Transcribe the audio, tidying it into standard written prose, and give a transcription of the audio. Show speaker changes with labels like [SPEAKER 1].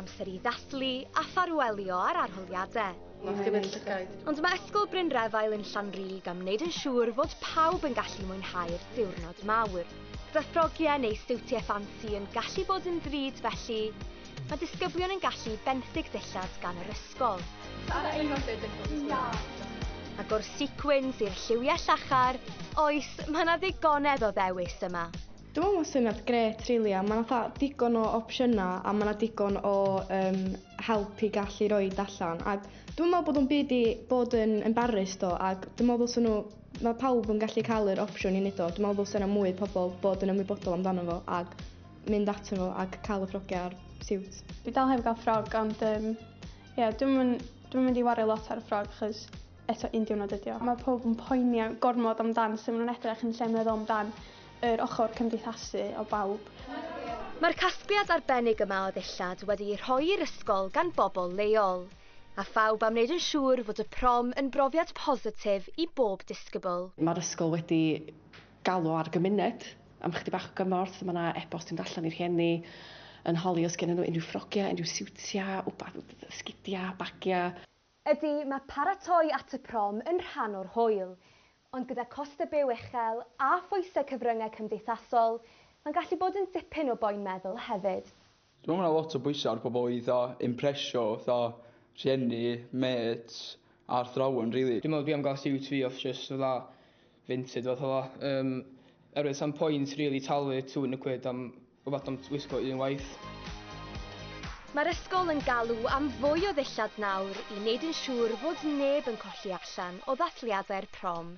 [SPEAKER 1] Amser i ddathlu a ffarwelio ar arholiadau.
[SPEAKER 2] Nath gymryd llygaid.
[SPEAKER 1] Ond mae Ysgol Bryn Refail yn Llanrug am wneud yn siŵr fod pawb yn gallu mwynhau'r diwrnod mawr. Gyda ffrogiau neu siwtiau ffansi yn gallu bod yn ddrud felly, mae disgyblion yn gallu benthyg dillad gan yr ysgol. Ac o'r sequins i'r lliwiau llachar, oes, mae yna ddigonedd o ddewis yma.
[SPEAKER 3] Dwi'n meddwl mae'n syniad grêt rili, a ma' 'na fatha digon o opsiynau a ma' 'na digon o help i gallu roid allan, ac dwi'n meddwl bod o'n byd i bod yn embarrassed o, ac dwi'n meddwl ddylsen nhw, ma' pawb yn gallu cael yr opsiwn i wneud o. Dwi'n meddwl ddylse 'na mwy o pobl bod yn ymwybodol amdano fo ac mynd ato fo ac cael y ffrogiau a'r siwt.
[SPEAKER 4] Dwi dal heb gael ffrog, ond ie, dwi'm yn mynd i wario lot ar y ffrog achos eto un diwrnod ydi o. Mae pawb yn poeni gormod amdan sut maen nhw'n edrych yn lle meddwl amdan yr ochr cymdeithasu o bawb.
[SPEAKER 1] Mae'r casgliad arbennig yma o ddillad wedi'i rhoi i'r ysgol gan bobl leol, a phawb am wneud yn siŵr fod y prom yn brofiad positif i bob disgybl.
[SPEAKER 2] Mae'r ysgol wedi galw ar gymuned am chydig bach o gymorth. Mae yna e-bost yn allan i'r rhieni yn holi os gen nhw unrhyw ffrogiau, unrhyw siwtiau, sgidiau, bagiau.
[SPEAKER 1] Ydy, mae paratoi at y prom yn rhan o'r hwyl, ond gyda costau byw uchel a phwysau cyfryngau cymdeithasol, mae'n gallu bod yn dipyn o boen meddwl hefyd.
[SPEAKER 5] Dwi'n meddwl mae 'na lot o bwysau ar bobl i fatha impresio fatha rhieni, mates a'r athrawon really.
[SPEAKER 6] Dwi'n meddwl dwi am gael siwt fi off just fatha Vinted fath o la. Erwydd sa'm point really talu 200 quid am rhywbeth am wisgo un waith.
[SPEAKER 1] Mae'r ysgol yn galw am fwy o ddillad nawr i wneud yn siŵr fod neb yn colli allan o ddathliadau'r prom.